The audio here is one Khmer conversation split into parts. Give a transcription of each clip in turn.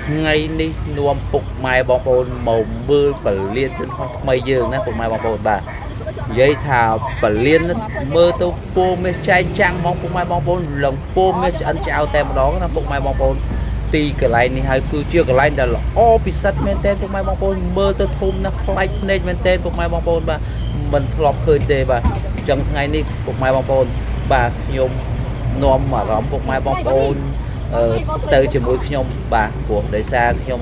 ថ្ងៃនេះនាំពុកម៉ែបងប្អូនមកមើលពលានយន្តហោះថ្មីយើងណាពុកម៉ែបងប្អូនបាទនិយាយថាពលានមើលទៅពោមាសចែងចាំងហ្មងពុកម៉ែបងប្អូនឡើងពោមាសឆ្អិនឆ្អៅតែម្ដងណាពុកម៉ែបងប្អូនទីកន្លែងនេះហើយគឺជាកន្លែងដែលល្អពិសិដ្ឋមែនទែនពុកម៉ែបងប្អូនមើលទៅធំណាស់ប្លែកភ្នែកមែនទែនពុកម៉ែបងប្អូនបាទមិនធ្លាប់ឃើញទេបាទអញ្ចឹងថ្ងៃនេះពុកម៉ែបងប្អូនបាទខ្ញុំនាំអារម្មណ៍ពុកម៉ែបងប្អូន ទៅជាមួយខ្ញុំបាទព្រោះដោយសារខ្ញុំ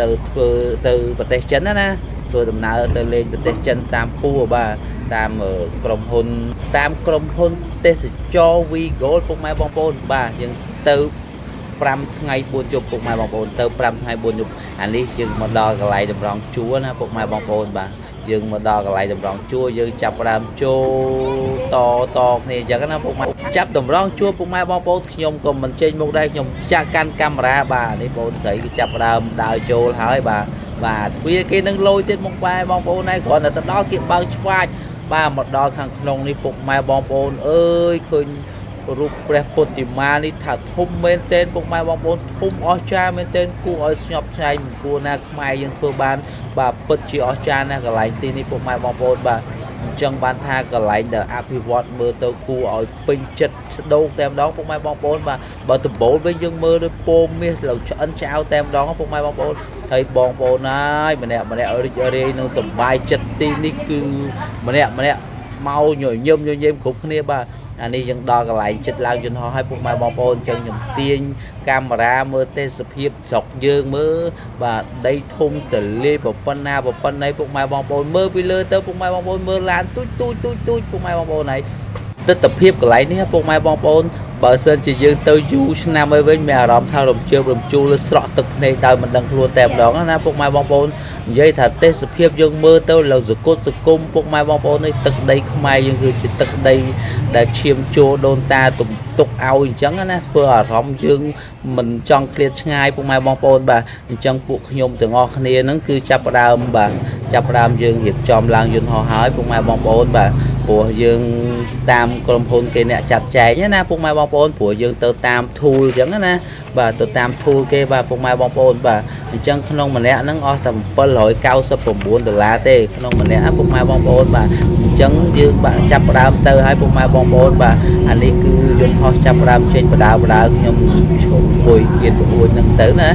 ទៅធ្វើទៅប្រទេសចិនណាណាធ្វើដំណើរទៅលេងប្រទេសចិនតាមពួរបាទតាមក្រុមហ៊ុនតាមក្រុមហ៊ុនទេសចរ We Gold ពុកម៉ែបងប្អូនបាទយើងទៅ5ថ្ងៃ4យប់ពុកម៉ែបងប្អូនទៅ5ថ្ងៃ4យប់អានេះយើងមកដល់កន្លែងតម្រង់ជួរណាពុកម៉ែបងប្អូនបាទយើងមកដល់កន្លែងតម្រង់ជួរយើងចាប់ផ្ដើមចូលតតគ្នាអញ្ចឹងណាពុកម៉ែចាប់តម្រង់ជួរពុកម៉ែបងប្អូនខ្ញុំក៏មិនចេញមុខដែរខ្ញុំចាក់កាន់កាមេរ៉ាបាទនេះបងស្រីគឺចាប់ផ្ដើមដើរចូលហើយបាទបាទទ្វារគេនឹងលយទៀតមកបែបងប្អូនហើយគ្រាន់តែទៅដល់គេបើកឆ្វាចបាទមកដល់ខាងក្នុងនេះពុកម៉ែបងប្អូនអើយឃើញ រូបព្រះពុទ្ធិមានេះថាធំមែនទែនពុកម៉ែបងប្អូនធំអស្ចារ្យមែនទែនគួរឲ្យស្ញប់ស្ញែងមិនគួរណាខ្មែរយើងធ្វើបានបាទពិតជាអស្ចារ្យណាស់កន្លែងទីនេះពុកម៉ែបងប្អូនបាទអញ្ចឹងបានថាកន្លែងដែលអភិវឌ្ឍមើលទៅគួរឲ្យពេញចិត្តស្ដោកតែម្ដងពុកម៉ែបងប្អូនបាទបើដំបូលវិញយើងមើលដូចពោមាសឡើងឆ្អិនឆ្អៅតែម្ដងពុកម៉ែបងប្អូនហើយបងប្អូនហើយម្នាក់ម្នាក់រីករាយនឹងសប្បាយចិត្តទីនេះគឺម្នាក់ម្នាក់មកញញឹមញញឹមគ្រប់គ្នាបាទ អានេះយើងដល់កន្លែងចិត្តឡើងយន្តហោះឲ្យពុកម៉ែបងប្អូនអញ្ចឹងខ្ញុំទាញកាមេរ៉ាមើលទេសភាពស្រុកយើងមើលបាទដីធំទលាយប៉ុណ្ណាប៉ុណ្ណីពុកម៉ែបងប្អូនមើលពីលើទៅពុកម៉ែបងប្អូនមើលឡានទូចទូចទូចទូចពុកម៉ែបងប្អូនហើយទស្សនភាពកន្លែងនេះពុកម៉ែបងប្អូនបើសិនជាយើងទៅយូរឆ្នាំហើយវិញមានអារម្មណ៍ថារំជើបរំជួលស្រក់ទឹកភ្នែកដោយមិនដឹងខ្លួនតែម្ដងណាពុកម៉ែបងប្អូននិយាយថាទេសភាពយើងមើលទៅលើសកុតសគមពុកម៉ែបងប្អូននេះទឹកដីខ្មែរយើងគឺជាទឹកដីដែលឈាមជោដូនតាទំទុកឲ្យអញ្ចឹងណាធ្វើអារម្មណ៍យើងមិនចង់ឃ្លាតឆ្ងាយពុកម៉ែបងប្អូនបាទអញ្ចឹងពួកខ្ញុំទាំងអស់គ្នាហ្នឹងគឺចាប់ផ្ដើមបាទចាប់ផ្ដើមយើងរៀបចំឡើងយន្តហោះហើយពុកម៉ែបងប្អូនបាទព្រោះយើងតាមក្រុមហ៊ុនគេអ្នកចាត់ចែងណាពុកម៉ែបងប្អូនព្រោះយើងទៅតាម tool អញ្ចឹងណាបាទទៅតាម tool គេបាទពុកម៉ែបងប្អូនបាទអញ្ចឹងក្នុងម្នាក់ហ្នឹងអស់តែ799ដុល្លារទេក្នុងម្នាក់ពុកម៉ែបងប្អូនបាទអញ្ចឹងយើងបាទចាប់ផ្ដើមទៅឲ្យពុកម៉ែបងប្អូនបាទអានេះគឺយន្តហោះចាប់ផ្ដើមចេញបដាបដាខ្ញុំឈប់អង្គុយគៀនប្អូនហ្នឹងទៅណា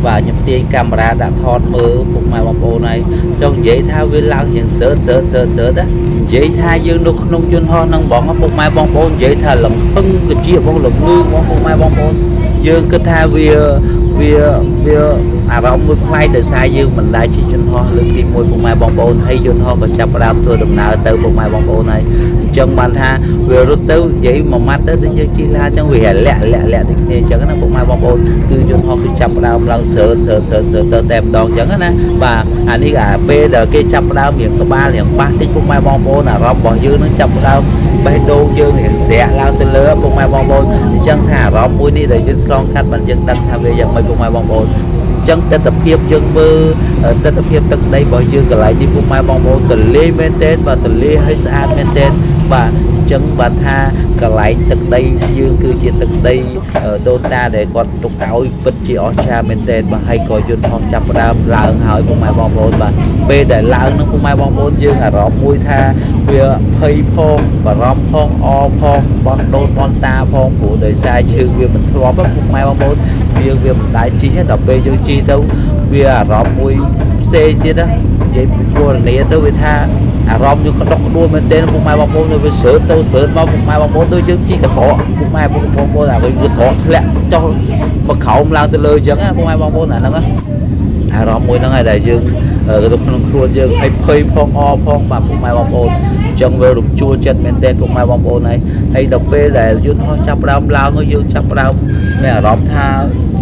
បាទខ្ញុំទាញកាមេរ៉ាដាក់ថតមើលពុកម៉ែបងប្អូនហើយចង់និយាយថាវាឡើងយ៉ាងសើតសើតសើតសើតណានិយាយថាយើងនៅក្នុងយន្តហោះហ្នឹងបងពុកម៉ែបងប្អូននិយាយថាលំហឹងកាជាបងលំងឺបងពុកម៉ែបងប្អូនយើងគិតថាវាវាវាអារម្មណ៍មួយប្លែកដោយសារយើងមិនដែលជិះយន្តហោះលើកទី1ពុកម៉ែបងប្អូនហើយយន្តហោះក៏ចាប់ផ្ដើមធ្វើដំណើរទៅពុកម៉ែបងប្អូនហើយអញ្ចឹងបានថាវារត់ទៅនិយាយមួយម៉ាត់ទៅដូចយើងជិះឡានអញ្ចឹងវាលាក់លាក់លាក់ដូចគ្នាអញ្ចឹងណាពុកម៉ែបងប្អូនគឺយន្តហោះគឺចាប់ផ្ដើមឡើងសើតសើតសើតសើតទៅតែម្ដងអញ្ចឹងណាបាទអានេះអាពេលដែលគេចាប់ផ្ដើមរៀងក្បាលរៀងប៉ះតិចពុកម៉ែបងប្អូនអារម្មណ៍របស់យើងនឹងចាប់ផ្ដើមបេះដូងយើងរៀងស្រាក់ឡើងទៅលើពុកម៉ែបងប្អូនអញ្ចឹងថាអារម្មណ៍មួយនេះដែលយើងឆ្លងកាត់បានយើងដឹងថាវាយ៉ាងម៉េចពុកម៉ែបងប្អូនអញ្ចឹងទស្សនភាពយើងមើលទស្សនភាពទឹកដីរបស់យើងកន្លែងនេះពុកម៉ែបងប្អូនទលាយមែនទែនបាទទលាយឲ្យស្អាតមែនទែនបាទអញ្ចឹងបាទថាកន្លែងទឹកដីយើងគឺជាទឹកដីដូនតាដែលគាត់ទុកឲ្យពិតជាអស្ចារ្យមែនទែនបាទហើយក៏យន្តហោះចាប់ផ្ដើមឡើងហើយពុកម៉ែបងប្អូនបាទពេលដែលឡើងនឹងពុកម៉ែបងប្អូនយើងអារម្មណ៍មួយថាវាភ័យផងបារម្ភផងអផងបន់ដូនបន់តាផងព្រោះដោយសារជើងវាមិនធ្លាប់ពុកម៉ែបងប្អូនយើងវាមិនដែលជិះទេដល់ពេលយើងជិះទៅវាអារម្មណ៍មួយផ្សេងទៀតណានិយាយពីពណ៌នាទៅវាថាអារម្មណ៍យើងក្តុកក្តួលមែនទែនពុកម៉ែបងប្អូនវាសើទៅសើមកពុកម៉ែបងប្អូនដូចយើងជិះកត្រកពុកម៉ែបងប្អូនអាវិញកត្រកធ្លាក់ចុះមកក្រោមឡើងទៅលើអញ្ចឹងណាពុកម៉ែបងប្អូនអាហ្នឹងអារម្មណ៍មួយហ្នឹងហើយដែលយើងនៅក្នុងខ្លួនយើងឲ្យភ័យផងអផងបាទពុកម៉ែបងប្អូនអញ្ចឹងវារំជួលចិត្តមែនទែនពុកម៉ែបងប្អូនហើយហើយដល់ពេលដែលយន្តហោះចាប់ផ្ដើមឡើងយើងចាប់ផ្ដើមមានអារម្មណ៍ថា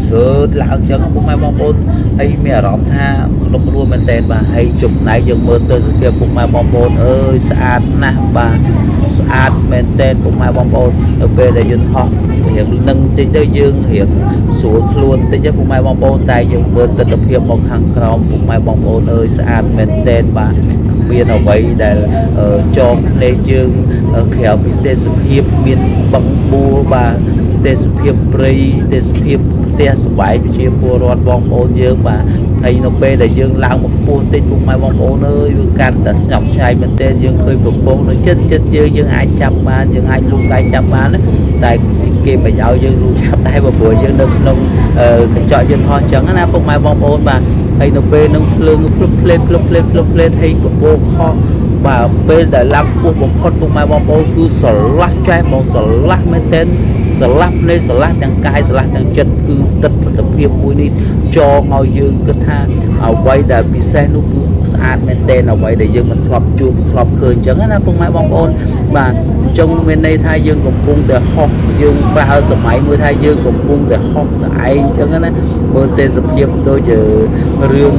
សើតឡើងអញ្ចឹងពុកម៉ែបងប្អូនហើយមានអារម្មណ៍ថាក្តុកក្តួលមែនទែនបាទហើយចំណែកយើងមើលទៅសភាពពុកម៉ែបងប្អូនអើយស្អាតណាស់បាទស្អាតមែនទែនពុកម៉ែបងប្អូននៅពេលដែលយន្តហោះរៀងនឹងតិចទៅយើងរៀងស្រួលខ្លួនតិចពុកម៉ែបងប្អូនតែយើងមើលទស្សនភាពមកខាងក្រោមពុកម៉ែបងប្អូនអើយស្អាតមែនទែនបាទគ្មានអ្វីដែលចងភ្នែកយើងក្រៅពីទេសភាពមានបឹងបួរបាទទេសភាពព្រៃទេសភាព ផ្ទះសម្បែងប្រជាពលរដ្ឋបងប្អូនយើងបាទហើយនៅពេលដែលយើងឡើងមកខ្ពស់តិចពុកម៉ែបងប្អូនអើយវាកាន់តែស្ញប់ស្ញែងមែនទែនយើងឃើញពពកនៅចិត្តចិត្តយើងយើងអាចចាប់បានយើងអាចលូកដៃចាប់បានណាតែគេមិនឲ្យយើងលូកចាប់ដែរព្រោះយើងនៅក្នុងកញ្ចក់យន្តហោះចឹងណាពុកម៉ែបងប្អូនបាទហើយនៅពេលនឹងភ្លើងភ្លុបភ្លេតភ្លុបភ្លេតភ្លុបភ្លេតហើយពពកខោះបាទពេលដែលឡើងខ្ពស់បំផុតពុកម៉ែបងប្អូនគឺស្រឡះចេះហ្មងស្រឡះមែនទែនស្រឡះភ្នែកស្រឡះទាំងកាយស្រឡះទាំងចិត្តគឺទឹកទិដ្ឋភាពមួយនេះចងឲ្យយើងគិតថាអ្វីដែលពិសេសនោះគឺស្អាតមែនទែនអ្វីដែលយើងមិនធ្លាប់ជួបមិនធ្លាប់ឃើញអញ្ចឹងណាពុកម៉ែបងប្អូនបាទអញ្ចឹងមានន័យថាយើងកំពុងតែហោះយើងប្រើសម័យមួយថាយើងកំពុងតែហោះទៅឯងអញ្ចឹងណាមើលទេសភាពដូចជារឿង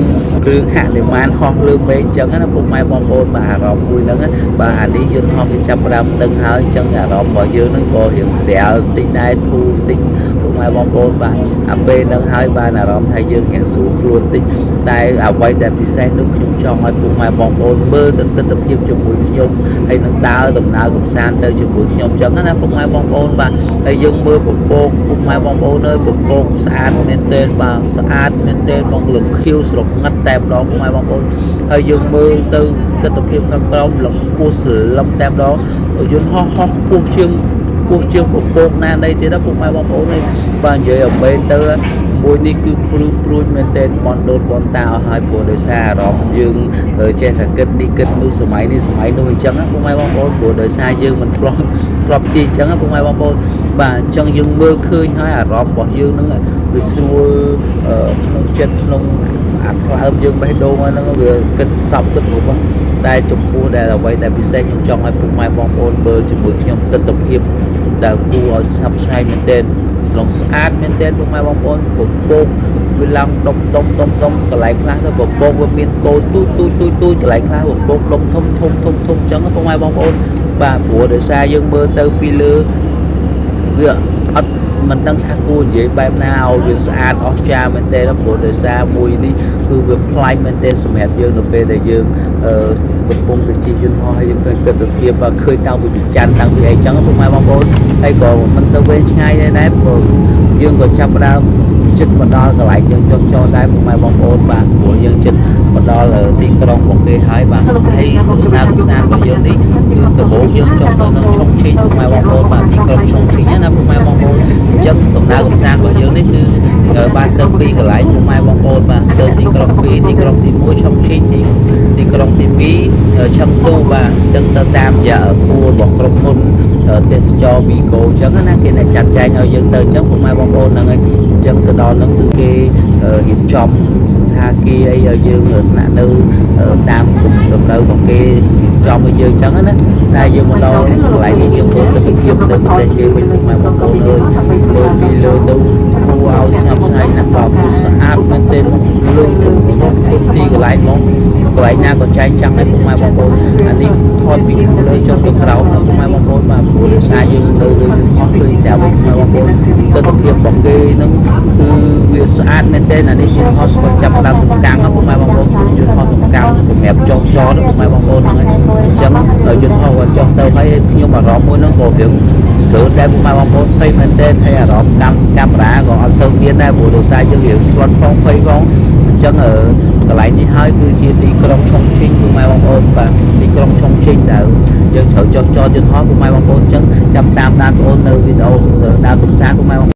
រឿងហនុមានហោះលើមេឃអញ្ចឹងណាពុកម៉ែបងប្អូនបាទអារម្មណ៍មួយហ្នឹងបាទអានេះយន្តហោះគេចាប់ផ្ដើមដឹងហើយអញ្ចឹងអារម្មណ៍របស់យើងហ្នឹងក៏រៀងស្រាលបន្តិចដែរធូរបន្តិចពុកម៉ែបងប្អូនបាទអាពេលហ្នឹងហើយបានអារម្មណ៍ថាយើងរៀងស្រួលខ្លួនបន្តិចតែអ្វីដែលពិសេសនោះខ្ញុំចង់ឲ្យពុកម៉ែបងប្អូនមើលទៅទិដ្ឋភាពជាមួយខ្ញុំហើយនឹងដើរដំណើរកម្សាន្តទៅជាមួយខ្ញុំអញ្ចឹងណាពុកម៉ែបងប្អូនបាទហើយយើងមើលពពកពុកម៉ែបងប្អូនអើយពពកស្អាតមែនទែនបាទស្អាតមែនទែនបងលងខៀវស្រងឹតតែម្ដងពុកម៉ែបងប្អូនហើយយើងមើលទៅទិដ្ឋភាពខាងក្រោមលងខ្ពស់ស្លឹមតែម្ដងយន្តហោះហោះខ្ពស់ជាងខ្ពស់ជាងពពកណានៃទៀតណាពុកម៉ែបងប្អូននេះបាទនិយាយឲ្យមែនទៅមួយនេះគឺព្រឺព្រួចមែនទែនបនដូនបនតាអស់ហើយព្រោះដោយសារអារម្មណ៍យើងចេះតែគិតនេះគិតនោះសម័យនេះសម័យនោះអញ្ចឹងណាពុកម៉ែបងប្អូនព្រោះដោយសារយើងមិនធ្លាប់ធ្លាប់ជិះអញ្ចឹងណាពុកម៉ែបងប្អូនបាទអញ្ចឹងយើងមើលឃើញហើយអារម្មណ៍របស់យើងហ្នឹងវាស្រួលក្នុងចិត្តក្នុងអាថ្លើមយើងបេះដូងហ្នឹងវាគិតសពគិតរបស់តែចំពោះដែលអ្វីដែលពិសេសខ្ញុំចង់ឲ្យពុកម៉ែបងប្អូនមើលជាមួយខ្ញុំទិដ្ឋភាពដែលគួរឲ្យស្ងប់ស្ងាយមែនទែនស្លងស្អាតមែនទែនពុកម៉ែបងប្អូនពពកវាឡើងដុំដុំដុំដុំកន្លែងខ្លះទៅពពកវាមានកូនទូចទូចទូចទូចកន្លែងខ្លះពពកដុំធំធំធំធំអញ្ចឹងពុកម៉ែបងប្អូនបាទព្រោះដោយសារយើងមើលទៅពីលើវាអត់មិនដឹងថាគួរនិយាយបែបណាឲ្យវាស្អាតអស្ចារ្យមែនទែនព្រោះដោយសារមួយនេះគឺវាប្លែកមែនទែនសម្រាប់យើងនៅពេលដែលយើងកំពុងតែជិះយន្តហោះហើយយើងឃើញទិដ្ឋភាពឃើញតាំងពីវិចារតាំងពីអីចឹងពុកម៉ែបងប្អូនហើយក៏មិនទៅវែងឆ្ងាយដែរព្រោះយើងក៏ចាប់ផ្ដើមចិត្តមកដល់កន្លែងយើងចុះចោដែរពុកម៉ែបងប្អូនបាទព្រោះយើងចិត្តមកដល់ទីក្រុងរបស់គេហើយបាទហើយដំណើរកម្សាន្តរបស់យើងនេះគឺដំបូងយើងចុះទៅនឹងឆុងឈីងពុកម៉ែបងប្អូនបាទទីក្រុងឆុងឈីងណាពុកម៉ែបងប្អូនអញ្ចឹងដំណើរកម្សាន្តរបស់យើងនេះគឺបានទៅពីរកន្លែងពុកម៉ែបងប្អូនបាទទៅទីក្រុងពីរទីក្រុងទី1ឆុងឈីងទីទីក្រុងទី2ឆឹងទូបាទអញ្ចឹងទៅតាមរយៈពួររបស់ក្រុមហ៊ុនទេសចរវីកូអញ្ចឹងណាគេអ្នកចាត់ចែងឲ្យយើងទៅអញ្ចឹងពុកម៉ែបងប្អូនហ្នឹងហើយអញ្ចឹងទៅដល់ហ្នឹងគឺគេរៀបចំស្ថានភាពអីឲ្យយើងស្នាក់នៅតាមតម្រូវរបស់គេរៀបចំឲ្យយើងអញ្ចឹងណាតែយើងមកដល់កន្លែងនេះយើងមើលទិដ្ឋភាពនៅប្រទេសគេវិញពុកម៉ែបងប្អូនអើយមើលពីលើទៅគួរឲ្យស្ងប់ស្ងាត់ណាស់បាទគឺស្អាតមែនទែនលើកជំរុំគ្រប់ទីកន្លែងហ្មងកន្លែងណាក៏ចែងចាំងដែរពុកម៉ែបងប្អូនអានេះថតពីខាងលើចុះទៅក្រោមណាពុកម៉ែបងប្អូនបាទព្រោះដោយសារយើងនៅលើយន្តហោះឃើញស្រាប់ពុកម៉ែបងប្អូនទិដ្ឋភាពរបស់គេហ្នឹងគឺវាស្អាតមែនទែនអានេះយន្តហោះគាត់ចាប់ផ្ដើមសំកាំងណាពុកម៉ែបងប្អូនយន្តហោះសំកាំងសម្រាប់ចុះចតពុកម៉ែបងប្អូនហ្នឹងហើយអញ្ចឹងយន្តហោះគាត់ចុះទៅហើយខ្ញុំអារម្មណ៍មួយហ្នឹងក៏រៀងស្រើដែរពុកម៉ែបងប្អូនភ័យមែនទែនហើយអារម្មណ៍កម្មកាមេរ៉ាក៏អត់សូវមានដែរព្រោះដោយសារយើងរៀងស្លុតផងភ័យផងអញ្ចឹងកន្លែងនេះហើយគឺជាទីក្រុងឆុងឈីងពុកម៉ែបងប្អូនបាទទីក្រុងឆុងឈីងដែលយើងត្រូវចុះចតយន្តហោះពុកម៉ែបងប្អូនអញ្ចឹងចាំតាមដានបងប្អូននៅវីដេអូដើរកម្សាន្តពុកម៉ែបង